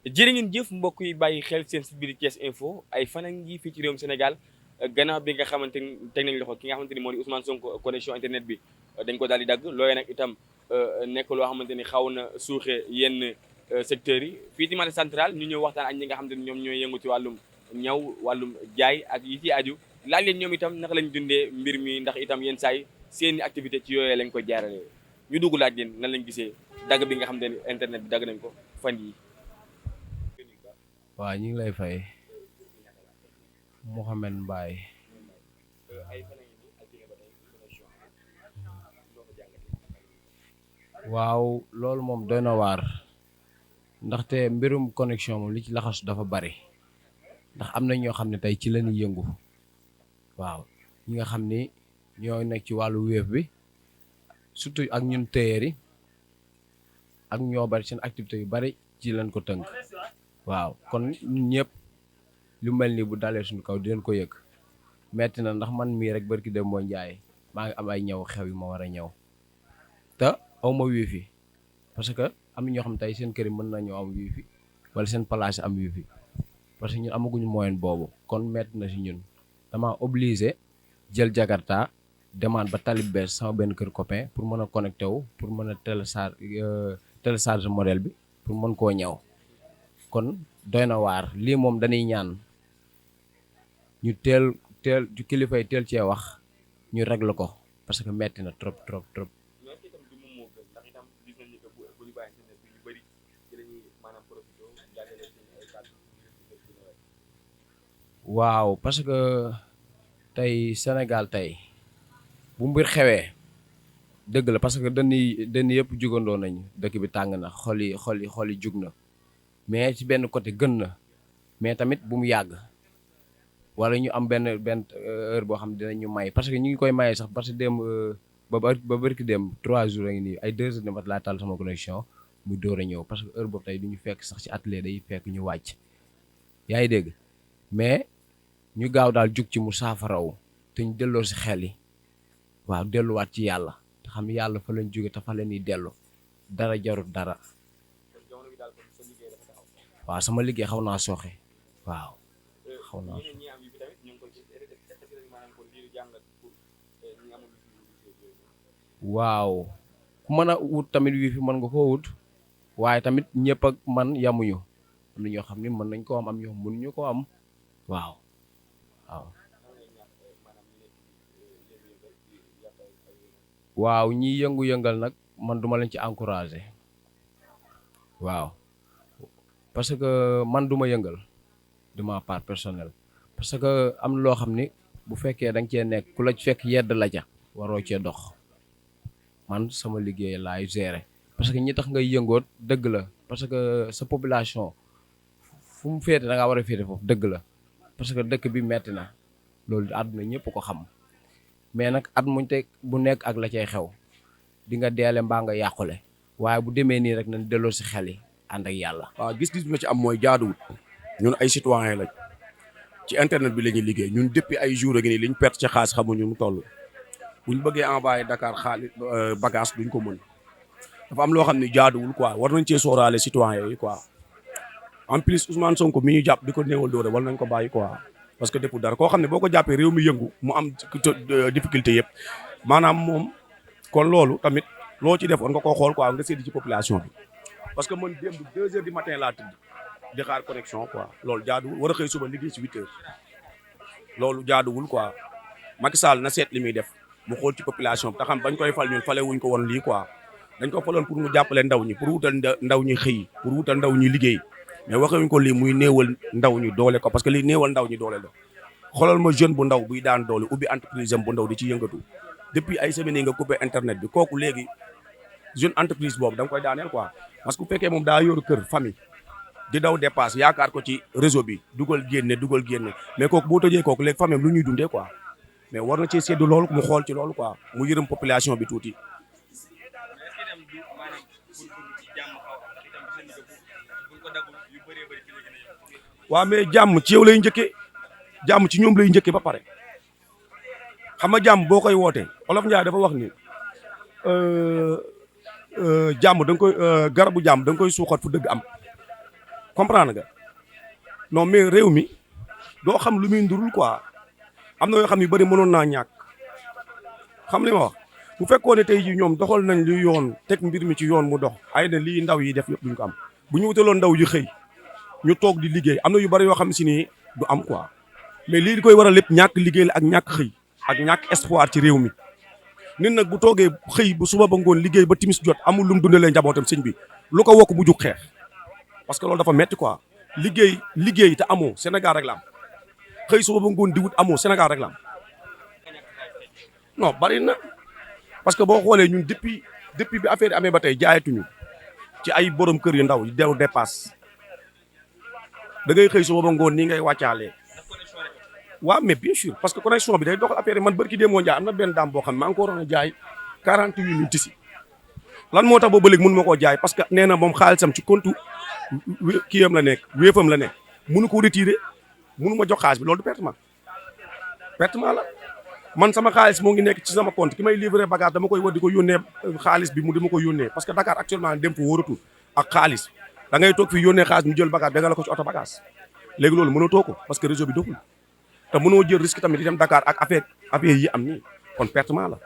jërë ngeen jëf mbokk yi bàyyi xel seen site bi di Thiès Info ay fan a ngi fii ci réewum Sénégal gannaaw bi nga xamante ni teg nañ loxo ki nga xamante ni moo di Ousmane Sonko connexion internet bi dañ ko daal di dagg loolee nag itam nekk loo xamante ni xaw na suuxe yenn secteurs yi fii ci marché central ñu ñëw waxtaan ak ñi nga xamante ni ñoom ñooy yëngu ci wàllum ñaw wàllum jaay ak yi ci aju laaj leen ñoom itam naka lañ dundee mbir mi ndax itam yenn saay seeni activité ci yooyee lañ ko jaarale ñu dugg laaj leen nan lañ gisee dagg bi nga xamante ni internet bi dagg nañ ko fan yi waaw ñu ngi lay fay Mouhamed Mbaye. waaw loolu moom doy na waar ndaxte mbirum connexion moom li ci laxasu dafa bari ndax am na ñoo xam ne tey ci la ñuy yëngu waaw ñi nga xam ni ñoo nekk ci wàllu wéef bi surtout ak ñun téyeer yi ak ñoo bari seen activité yu bari ci lañ ko tënk waaw kon ñun ñëpp lu mel ni bu dalee suñu kaw dinañ ko yëg metti na ndax man mii rek barki dem boo njaay maa ngi am ay ñëw xew yi ma war a ñëw te awma wifi parce que am na ñoo xam tey seen kër yi mën nañoo am wifi wala seen place am wifi parce que ñun amaguñu moyen boobu kon metti na si ñun dama obligé jël Jakarta demande ba Tali Bees sama benn kër copain pour mën a connecté wu pour mën a télécharge modèle bi pour mën koo ñëw kon doy na waar lii moom dañuy ñaan ñu teel kilifa yi teel cee wax ñu régler ko parce que metti na trop trop trop. waaw parce que tey Sénégal tey bu mbir xewee dëgg la parce que dañuy yëpp jugandoo nañu dëkk bi tàng na xol yi jug na mais ci benn côté gën na mais tamit bu mu yàgg wala ñu am benn heure boo xam ne dinañu may parce que ñu ngi koy maye sax parce que dem ba barki dem 3 jours a ngi nii ay 2 heures de matin laa taal sama connexion mu door a ñëw parce que heure boobu tey du ñu fekk sax ci atelier day fekk ñu wàcc yaa ngi dégg mais ñu gaaw daal jug ci mu saafaraw te ñu delloo si xel yi waaw delluwaat ci yàlla te xam yàlla fa lañ jóge te fa la ñuy dellu dara jarut dara waaw sama liggéey xaw naa sooxe waaw xaw naa waaw ku mën a wut tamit wifi mën nga koo wut waaye tamit ñëpp ak man yamuñu am na ñoo xam ni mën nañ koo am ñoo mënuñu koo am waaw waaw ñi yëngu-yëngal nag man duma leen ci encouragé waaw parce que man duma yëngal de ma part personnelle parce que am na loo xam ni bu fekkee da nga cee nekk ku la fekk yedd la ca waroo cee dox man sama liggéey laay gérer parce que ñi tax ngay yëngoot dëgg la parce que sa population fu mu féete da ngaa war a féete foofu dëgg la parce que dëkk bi metti na loolu àdduna ñëpp ko xam mais nag at muñ te bu nekk ak la cay xew di nga deele mbaa nga yàqule waaye bu demee nii rek nañ delloo si xel yi ànd ak yàlla. waaw gis-gis bi ma ci am mooy jaaduwul ñun ay citoyen lañ ci internet bi la ñuy liggéey ñun depuis ay jours a ngi nii liñ perte ci xaalis xamuñu mu toll buñ bëggee envoyé Dakar xaalis bagage duñ ko mën dafa am loo xam ne jaaduwul quoi war nañ cee sóoraale citoyen yi quoi en plus Ousmane Sonko mi ñu jàpp di ko néewal doole war nañ ko bàyyi quoi parce que defu dara koo xam ne boo ko jàppee réew mi yëngu mu am difficulté yëpp maanaam moom kon loolu tamit loo ci def war nga koo xool quoi nga séddi ci population bi parce que man démb 2 heures du matin laa tëdd di xaar connexion quoi loolu jaaduwul war a xëy suba liggéey ci 8 heures loolu jaaduwul quoi Macky Sall na seet li muy def mu xool ci population bi te xam bañ koy fal ñun fale wuñ ko woon lii quoi dañ ko faloon pour mu jàppale ndaw ñi pour wutal ndaw ñi xëy pour wutal ndaw ñi liggéey mais waxewuñ ko lii muy néewal ndaw ñi doole ko parce que lii néewal ndaw ñi doole la xoolal ma jeune bu ndaw buy daan doole ubbi entreprise am bu ndaw di ci yëngatu depuis ay semaines yi nga coupé internet bi kooku léegi jeune entreprise boobu da nga koy daaneel quoi parce que bu fekkee moom daa yor kër famille di daw dépasse yaakaar ko ci réseau bi dugal génne mais kooku boo tëjee kooku léegi famille lu ñuy dundee quoi mais war na cee seddu loolu mu xool ci loolu quoi mu yërëm population bi tuuti. waaw mais jàmm ci yow lay njëkkee jàmm ci ñoom lay njëkkee ba pare xam nga jàmm boo koy wootee Olof Njaay dafa wax ni jàmm da nga koy garabu jàmm da nga koy suuxat fu dëgg am comprendre nga non mais réew mi doo xam lu muy ndurul quoi am na yoo xam yu bëri mënoon naa ñàkk xam li ma wax bu fekkoon ne tey jii ñoom doxal nañ lu yoon teg mbir mi ci yoon mu dox ay na lii ndaw yi def yëpp duñ ko am bu ñu wutaloon ndaw yi xëy ñu toog di liggéey am na yu bëri yoo xam si ni du am quoi mais lii di koy waral lépp ñàkk liggéey la ak ñàkk xëy ak ñàkk espoir ci réew mi nit nag bu toogee xëy bu suba ba ngoon liggéey ba timis jot amul lu mu dundalee njabootam sëñ bi lu ko wokk bu jug xeex parce que loolu dafa metti quoi liggéey te amoo Sénégal rek la am xëy suba ba ngoon di wut amoo Sénégal rek la am non bari na parce que boo xoolee ñun depuis bi affaire yi amee ba tey jaayatuñu ci ay borom kër yu ndaw yu dew dépasse da ngay xëy suba ba ngoon nii ngay wàccaalee waaw mais bien sûr parce que connexion bi day doxal affaire yi man barki démoo Njaay am na benn daam boo xam ne maa ngi ko waroon a jaay 48 000 tisi lan moo tax boobu ba léegi mënu ma koo jaay parce que nee na moom xaalisam ci compte kiyam la nekk wéefam la nekk mënu ko retiré mënu ma jox xaalis bi loolu du pertement la man sama xaalis moo ngi nekk ci sama compte ki may livré bagage dama koy war di ko yónnee xaalis bi mu dama ko yónnee parce que Dakar actuellement dem fa wóoratul ak xaalis da ngay toog fii yónnee xaalis mu jël bagage danga la ko ci oto bagage léegi loolu mënatoo ko parce que réseau bi doxul te mënoo jël risque tamit di dem Dakar ak affaire yi am nii kon pertement la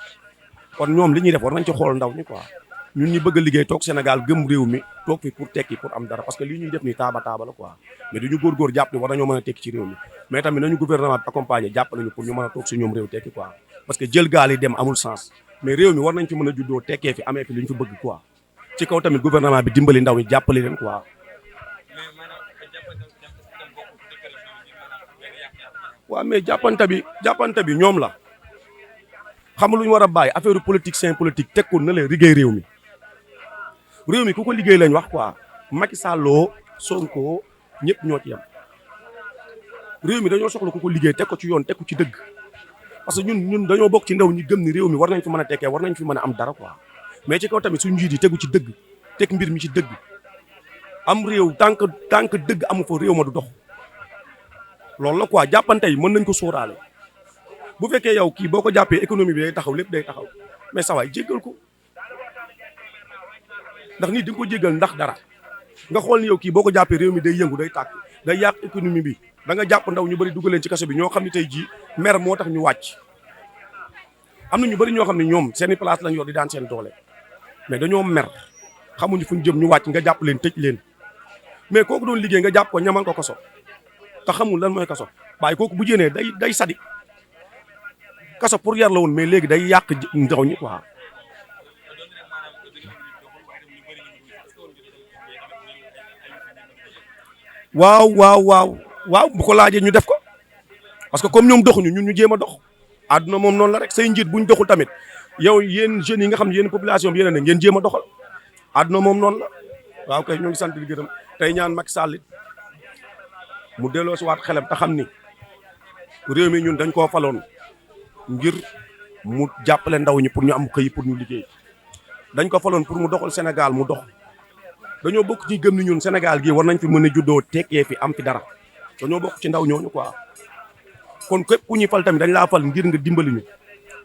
kon ñoom li ñuy def war nañ ci xool ndaw ñi quoi ñun ñi bëgg a liggéey toog Sénégal gëm réew mi toog fi pour tekki pour am dara parce que lii ñuy def nii taaba la quoi mais duñu góorgóor jàpp ni war nañoo mën a tekki ci réew mi mais tamit nañu gouvernement bi accompagner jàppale ñu pour ñu mën a toog si ñoom réew tekki quoi parce que jël gaal yi dem amul sens mais réew mi war nañ fi mën a juddoo tekkee fi amee fi li ñu fi bëgg quoi ci kaw tamit gouvernement bi dimbali ndaw ñi jàppale leen quoi waaw mais jàppante bi ñoom la xam lu ñu war a bàyyi affaire politique teg ko na leen liggéey réew mi ku ko liggéey lañ wax quoi Macky Sall Sonko ñëpp ñoo ci yam réew mi dañoo soxla ku ko liggéey teg ko ci yoon teg ko ci dëgg parce que ñun dañoo bokk ci ndaw ñi gëm ni réew mi war nañ fi mën a tekkee war nañ fi mën a am dara quoi mais ci kaw tamit suñu njiit yi tegu ci dëgg teg mbir mi ci dëgg am réew tant que dëgg amu fa réew ma du dox loolu la quoi jàppante yi mën nañ ko sóoraale bu fekkee yow kii boo ko jàppee économie bi day taxaw lépp day taxaw mais sa waay jéggal ko ndax nit di nga ko jéggal ndax dara nga xool ni yow kii boo ko jàppee réew mi day yëngu day tàkk day yàq économie bi da nga jàpp ndaw ñu bëri dugal leen ci kaso bi ñoo xam ne tey jii mer moo tax ñu wàcc am na ñu bëri ñoo xam ne ñoom seeni place lañ yor di daan seen doole mais dañoo mer xamuñu fu ñu jëm ñu wàcc nga jàpp leen tëj leen mais kooku doon liggéey nga jàpp ko ñamal ko kaso te xamul lan mooy kaso waaye kooku bu jéenee day sadik kaso pour yar la woon mais léegi day yàq ndaw ñi quoi waaw bu ko laajee ñu def ko parce que comme ñoom doxuñu ñun ñu jéem a dox àdduna moom noonu la rek say njiit buñ doxul tamit yow yéen jeunes yi nga xam ne yéen population bi yéen ne ngeen jéem a doxal àdduna moom noonu la waaw kay ñu ngi sant di gërëm tey ñaan Macky Sall mu delloo si waat xelam te xam ni réew mi ñun dañ koo faloon ngir mu jàppale ndaw ñi pour ñu am xëy pour ñu liggéey dañ ko faloon pour mu doxal Sénégal mu dox dañoo bokk ci gëm ni ñun Sénégal gii war nañ fi mën a juddoo tekkee fi am fi dara dañoo bokk ci ndaw ñooñu quoi kon képp ku ñuy fal tamit dañ laa fal ngir nga dimbali ñu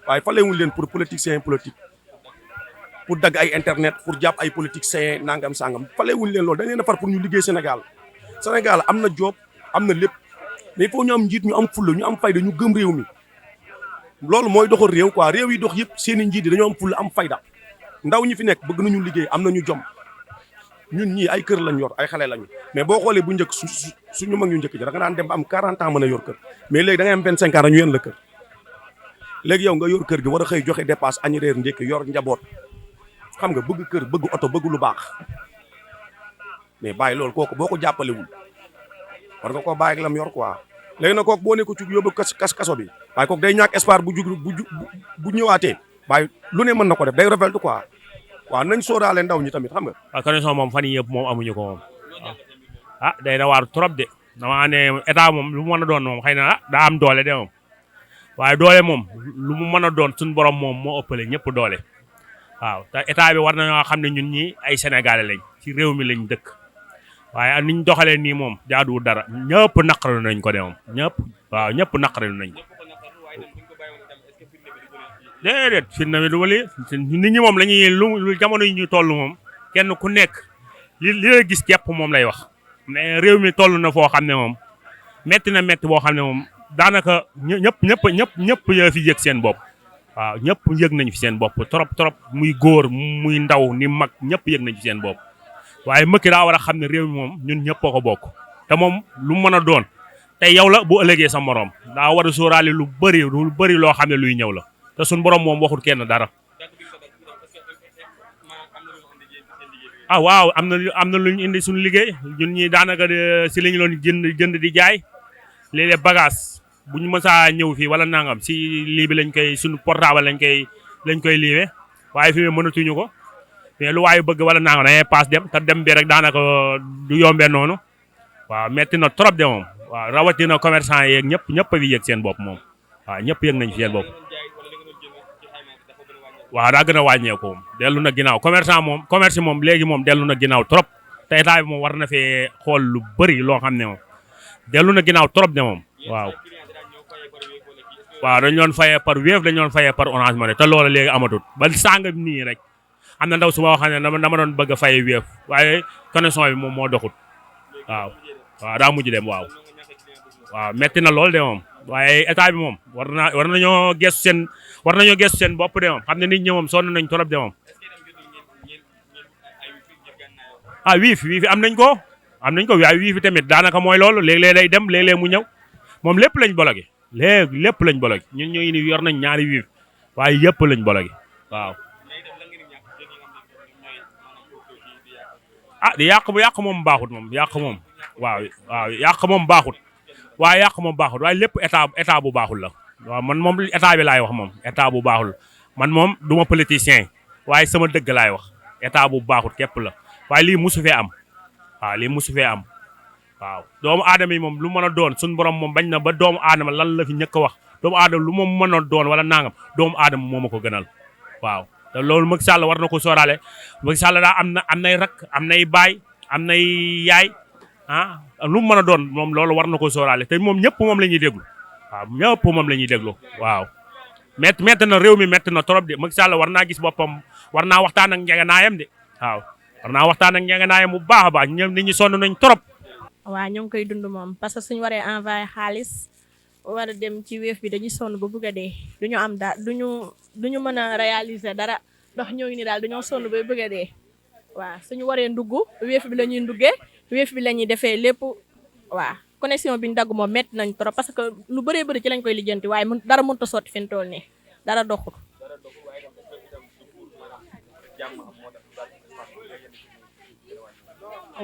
waaye falewuñ leen pour politicien politique pour dagg ay internet pour jàpp ay politiciens nangam sangam falewuñ leen loolu dañ leen a far pour ñu liggéey Sénégal am na job am na lépp mais il faut ñu am njiit ñu am fulla ñu am fayda ñu gëm réew mi loolu mooy doxal réew quoi réew yi dox yëpp seeni njiit yi dañoo am fulla am fayda ndaw ñi fi nekk bëgg nañu liggéey am nañu jom ñun ñii ay kër lañ yor ay xale lañu mais boo xoolee bu njëkk suñu mag ñu njëkk ji da nga daan dem ba am 40 ans mën a yor kër mais léegi da ngay am 25 ans ñu yéen la kër léegi yow nga yor kër gi war a xëy joxe dépasse añ reer ndékki yor njaboot xam nga bëgg kër bëgg oto bëgg lu baax mais bàyyi loolu kooku boo ko jàppalewul war nga koo bàyyi ak lam yor quoi léegi nag kooku boo ne ko ci yóbbu kaso bi waaye kooku day ñàkk espoir bu ñëwaatee waaye lu ne mën na ko def day révolté quoi waaw nañ sóoraale ndaw ñi tamit xam nga. waaw connexion moom fan yii yëpp moom amuñu ko moom ah day na waar trop de dama ne état moom lu mu mën a doon moom xëy na daa am doole de moom waaye doole moom lu mu mën a doon suñu borom moom moo ëppale ñëpp doole waaw te état bi war nañoo xam ne ñun ñi ay sénégalais lañ ci réew mi lañ dëkk waaye niñ doxalee nii moom jaaduwul dara ñëpp naqaru nañ ko de moom ñëpp naqaru nañ ko. déedéet firnde bi du wali nit ñi moom la ñuy lu jamono yi ñu toll moom kenn ku nekk li la gis képp moom lay wax mais réew mi toll na foo xam ne moom metti na metti boo xam ne moom daanaka ñëpp ya fi yëg seen bopp waaw ñëpp yëg nañ fi seen bopp trop muy góor muy ndaw ni mag ñëpp yëg nañ fi seen bopp waaye Macky daa war a xam ne réew mi moom ñun ñëpp ko bokk te moom lu mën a doon te yow la bu ëllëgee sa morom daa war a sóoraale lu bëri loo xam ne luy ñëw la te suñ borom moom waxul kenn dara. Waaw am na lu ñu indi suñu liggéey ñun ñi daanaka si li ñu doon jënd di jaay léeg-léeg bagage bu ñu mësaa ñëw fii wala nangam si lii bi lañ koy suñu portable lañ koy liiwee waaye fi mu mënatuñu ko mais lu waaye bëgg wala nangam dañuy paas dem te dem bi rek daanaka du yombee noonu waaw metti na trop de moom waaw rawatina commerçant yeeg ñëpp a fi yëg seen bopp moom waaw ñëpp yëg nañ fi seen bopp. waaw daa gën a wàññeeku moom dellu na ginnaaw commerce moom léegi moom dellu na ginnaaw trop te état bi moom war na fee xool lu bëri loo xam ne moom dellu na ginnaaw trop de moom waaw dañ doon fayee par Wave dañ doon fayee par Orange Money te loola léegi amatut ba sànga nii rek am na ndaw su ma xam ne dama doon bëgg a fayee Wave waaye connexion bi moom moo doxut waaw daa mujj dem waaw metti na lool de moom waaye état bi moom war nañoo gëstu seen bopp de moom xam ne nit ñi moom sonn nañ trop de moom. Wave am nañ ko waaye Wave tamit daanaka mooy loolu léeg-léeg day dem léeg-léeg mu ñëw moom lépp lañ bloqué lépp lañ bloqué ñun ñooy ni yor nañ ñaari Wave waaye yëpp lañ bloqué waaw. di yàq moom baaxut moom yàq moom yàq moom baaxut. waaye yàq moom baaxul waaye lépp état bu baaxul la waaw man moom état bi laay wax moom état bu baaxul man moom du ma politicien waaye sama dëgg laay wax état bu baaxul képp la waaye lii musu fee am waaw doomu aadama yi moom lu mën a doon suñu borom moom bañ na ba doomu aadama lan la fi ñëkk a wax doomu aadama lu moom mën a doon wala nangam doomu aadama moo ma ko gënal waaw te loolu Macky Sall war na ko sóoraale Macky Sall daa am nay rak am nay baay am nay yaay lu mu mën a doon moom loolu war na ko sóoraale te moom ñëpp moom la ñuy déglu waaw ñëpp moom la ñuy déglu waaw métti na réew mi métti na trop de Macky Sall war naa gis boppam war naa waxtaan ak njëganaayam de waaw war naa waxtaan ak njëganaayam bu baax a baax ñoom nit ñi sonn nañ trop. waaw ñoo ngi koy dund moom parce que suñu waree envoyé xaalis war a dem ci Wave bi dañuy sonn ba bëgg a dee duñu am daal duñu mën a réaliser dara ndax ñoo ngi ni daal dañoo sonn ba bëgg a dee waaw suñu waree ndugg Wave bi la ñuy nduggee Wave bi la ñuy defee lépp waaw connexion bi ñu dagg moom métti nañ trop parce que lu bëree bëri ci lañ koy lijjanti waaye dara mënut a sotti fi mu toll nii dara doxul.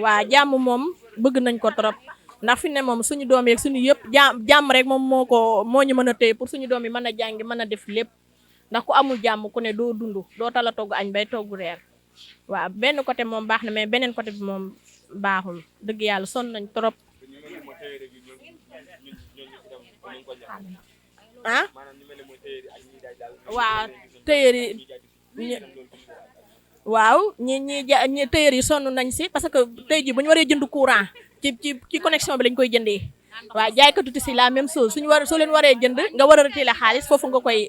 waaw jàmm moom bëgg nañ ko trop ndax fi ne moom suñu doom yeeg suñu yëpp jàmm rek moom moo ñu mën a téye pour suñu doom yi mën a jàngi mën a def lépp ndax ku amul jàmm ku ne doo dund doo tala togg añ bay togg reer waaw benn côté moom baax na mais beneen côté bi moom baaxul dëgg yàlla sonn nañ trop. waaw tëyër yi waaw ñi tëyër yi sonn nañ si parce que tey ji bu ñu waree jënd courant ci connexion bi lañ koy jëndee waaw jaaykatu si la même chose soo leen waree jënd nga war a retirer xaalis foofu nga koy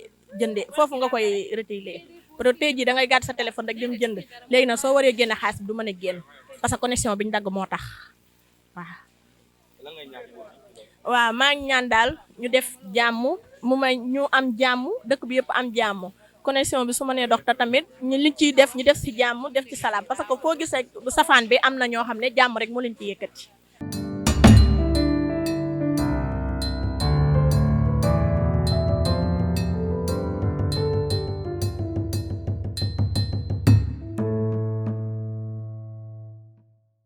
jëndee foofu nga koy retirer parce que tey ji da ngay gàtt sa téléphone rek dem jënd léegi nag soo waree génne xaalis bi du mën a génn parce que connexion bi ñu dagg moo tax waaw maa ngi ñaan daal ñu def jàmm ñu am jàmm dëkk bi yëpp am jàmm connexion bi su ma nee dox te tamit ñu liñ ciy def ñu def ci jàmm def ci salaam parce que foo gis rek safaan bi am na ñoo xam ne jàmm rek moo leen ci yëkkati